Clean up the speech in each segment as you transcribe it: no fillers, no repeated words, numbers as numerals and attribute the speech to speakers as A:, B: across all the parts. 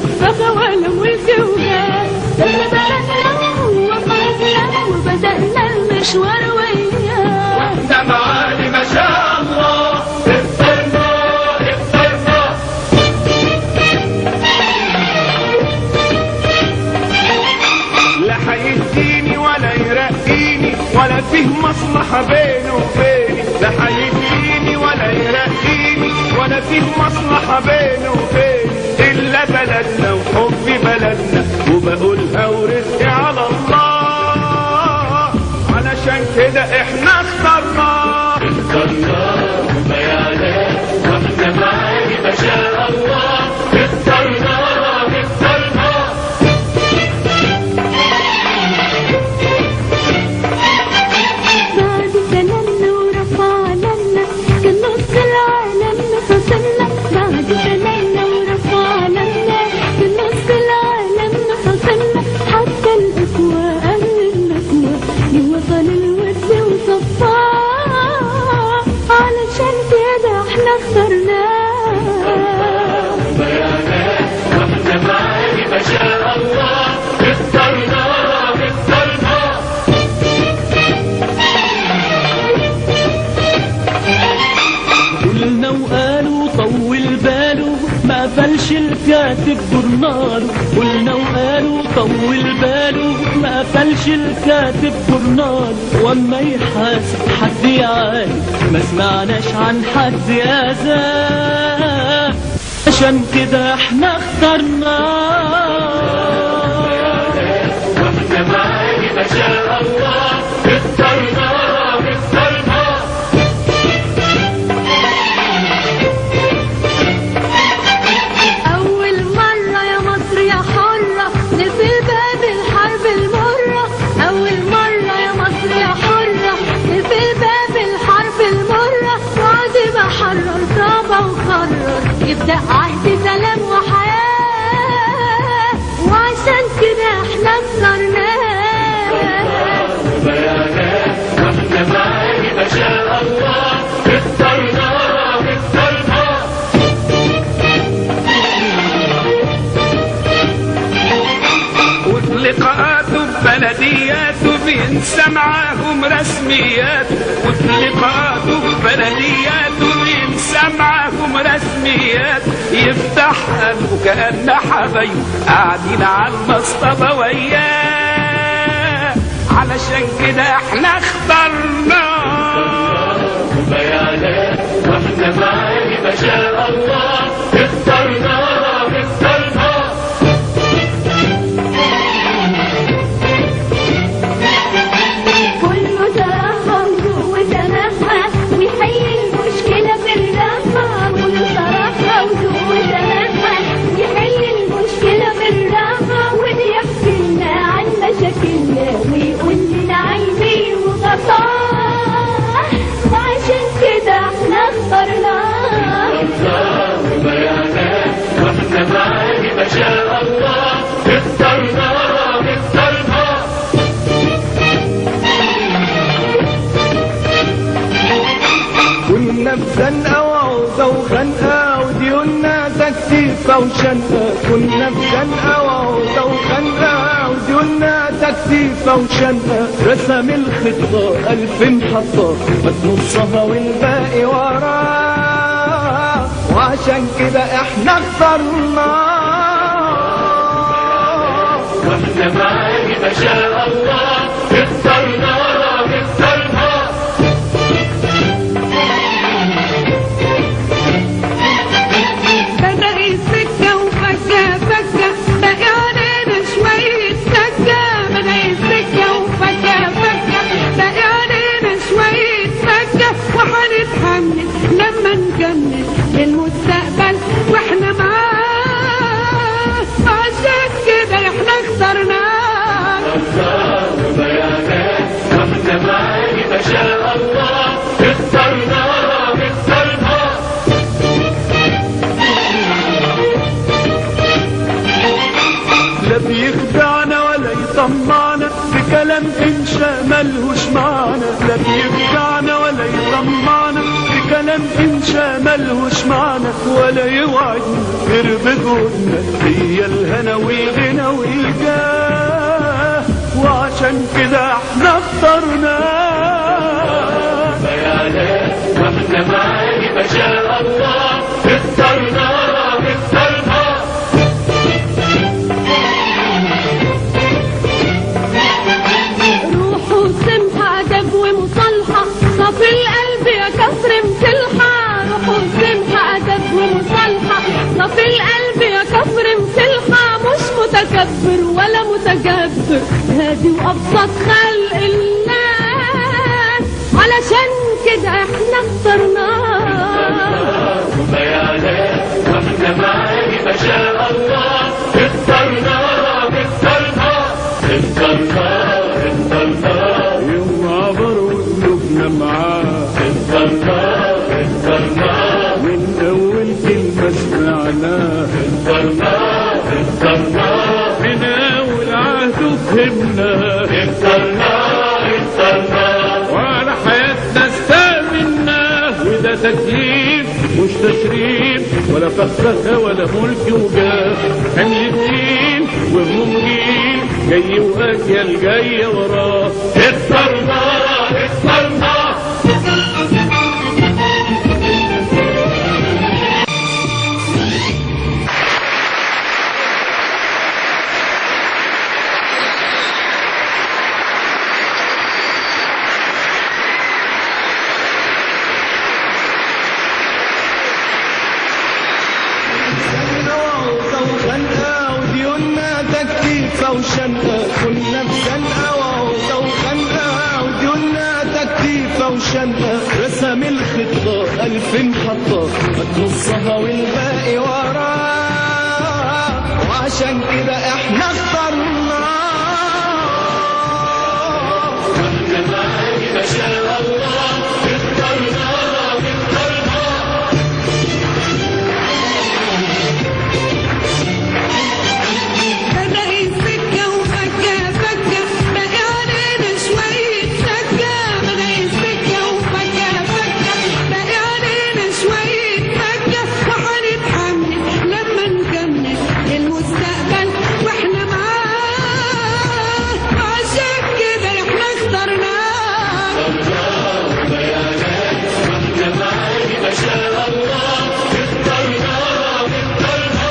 A: فخفخة ولا ملك وجاه. لما بلدنا ووطننا وبدأنا المشوار وياه،
B: واحنا معالي ما شاء الله اخترنا اخترنا. لا هيديني ولا يرقيني ولا فيه مصلحة بينه وبيني، لا هيديني ولا يرقيني ولا فيه مصلحة بينه وبيني، إلا بلدنا وحب بلدنا وبقولها ورزقي على الله، علشان كده احنا اخترنا اخترنا وبيانات واحنا معالي ما شاء الله اخترنا اخترنا.
A: بعد سلامنا ورفع علمنا كان نص العالم خصمنا، بعد سلامنا ورفع علمنا كان نص العالم خصمنا، حتى الأقوى أهل النكوة لوطن الود وصفاه، علشان كده احنا اخترناه.
B: بيانات واحنا معالي ما شاء الله اخترنا اخترنا.
C: قلنا وقالوا طول باله ما قفلش الكاتب جورناله، قلنا وقالوا طول باله ما قفلش الكاتب جورناله، واما يحاسب حد يعاني ما سمعناش عن حد اذاه، عشان كده احنا اخترناه.
B: واحنا معالي ما شاء الله اخترنا اخترنا.
A: أول مرة يا مصر يا حرة نقفل باب الحرب المرة، أول مرة يا مصر يا حرة نقفل باب الحرب المرة، بعد ما حرر صعبة وقرر يبدأ عهد سلام وحياة، وعشان كده احنا اخترناه.
B: بيانات واحنا معالي ما شاء الله اخترنا اخترنا. وفي لقاءاته ببلدياته بينسى معاهم رسمياته، وفي لقاءاته ببلدياته بينسى معاهم رسمياته، يفتح قلبه كأن حبايبه قاعدين على المصطبة وياه، علشان كده احنا اخترنا بيانات واحنا معالي ما شاء الله اخترنا اخترنا.
A: كله صراحة وسماحة ويحل المشكلة بالراحة، كله صراحة وسماحة ويحل المشكلة بالراحة، وبيحكي لنا عن مشاكلنا ويقول لنا عايزين وغطاه، وعشان كده احنا اخترناه.
B: بيانات واحنا معالي ما شاء الله اخترنا اخترنا.
D: كنا في زنقة وعوزة وخنقة وديوننا تكتيفة وشنقة، كنا في زنقة وعوزة وخنقة وديوننا تكتيفة وشنقة، رسم الخطة 1000 محطة ما نصها والباقي وراه، وعشان كده احنا اخترنا.
B: واحنا معالي ما شاء الله اخترنا اخترنا.
A: بدأ السكة وفكة فكة بقى علينا شوية سكة، بدأ السكة وفكة فكة بقى علينا شوية سكة، وهنتحمل لما نكمل للمستقبل واحنا معاه، عشان كده احنا اخترناه.
B: بيانات واحنا معالي ما شاء الله اخترنا اخترنا.
D: لا بيخدعنا ولا يطمعنا في كلام إنشا ملهوش معنى، لا بيخدعنا ولا يطمعنا في كلام إنشا ملهوش معنى، ولا يوعدنا غير بجودنا، هي الهنا والغنى والجاه، وعشان كده احنا اخترناه.
B: واحنا معاك ما شاء الله اخترنا اخترنا.
A: روحه سمحة أدب ومصالحة، صافي القلب يا كفر مسلحة. روحه سمحة أدب ومصالحة، صافي القلب يا كفر مسلحة، مش متكبر ولا متجبر، هادي وأبسط خلق الله، علشان كده احنا اخترناه.
B: واحنا معاك ما شاء الله اخترنا اخترنا اخترنا اخترنا.
D: يوم عبر وقلوبنا معاه
B: اخترنا اخترنا،
D: من أول كلمة سمعناها
B: اخترنا اخترنا،
D: من أول عهد فهمنا
B: اخترنا اخترنا،
D: وعلى حياتنا استأمنا، وده تكليف مش تشريف، ولا فخفخة ولا ملك وجاه، حمل تقيل وهموم جيل جاي وأجيال جاية وراه.
B: اخترنا اخترنا.
D: وديوننا تكتيفة وشنقة، كنا في زنقة وعوزة وخنقة، وديوننا تكتيفة وشنقة، رسم الخطة 2000 خطة، نصها والباقي وراه، وعشان كده احنا اخترناه.
B: واحنا معاك ما شاء الله اخترنا اخترنا.
A: بدأ السكة وفكة فكة، بقى علينا شوية سكة. بدأ السكة وفكة فكة، بقى علينا شوية فكة، وهنتحمل لما نكمل المستقبل واحنا معاه، عشان كده احنا اخترناه.
B: واحنا معاك ما شاء الله اخترنا اخترنا.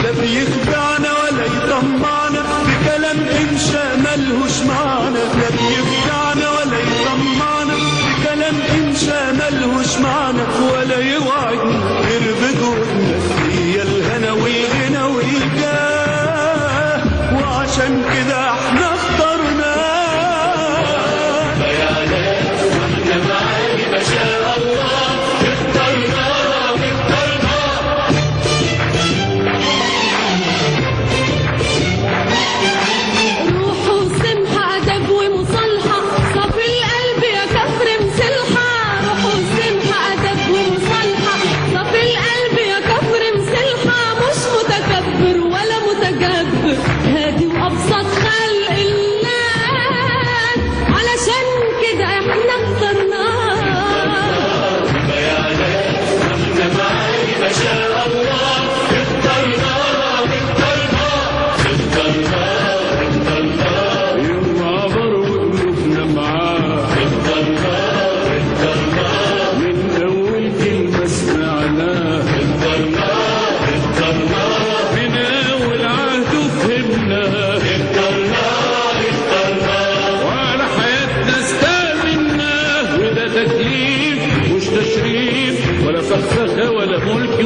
D: لا بيخدعنا ولا يطمعنا بكلام إنشا ملهوش معنى، لا بيخدعنا ولا يطمعنا بكلام إنشا ملهوش معنى، ولا يوعدنا غير بجودنا، هي الهنا والغنى والجاه، وعشان كده احنا اخترناه.
B: واحنا معاك ما شاء الله اخترنا اخترنا.
A: روحه سمحة أدب ومصالحة، صافي القلب يا كفر مسلحة. روحه سمحة أدب ومصالحة، صافي القلب يا كفر مسلحة، مش متكبر ولا متجبر، هادي وأبسط خلق الله، علشان كده احنا اخترناه.
B: واحنا معاك ما شاء الله اخترنا اخترنا اخترنا اخترنا.
D: يوم عبر وقلوبنا معاه
B: اخترنا اخترنا،
D: من أول كلمة سمعناها
B: اخترنا اخترنا،
D: من أول عهد فهمنا
B: اخترنا اخترنا،
D: وعلى حياتنا استأمنا، وده تكليف مش تشريف، ولا فخفخة ولا ملك.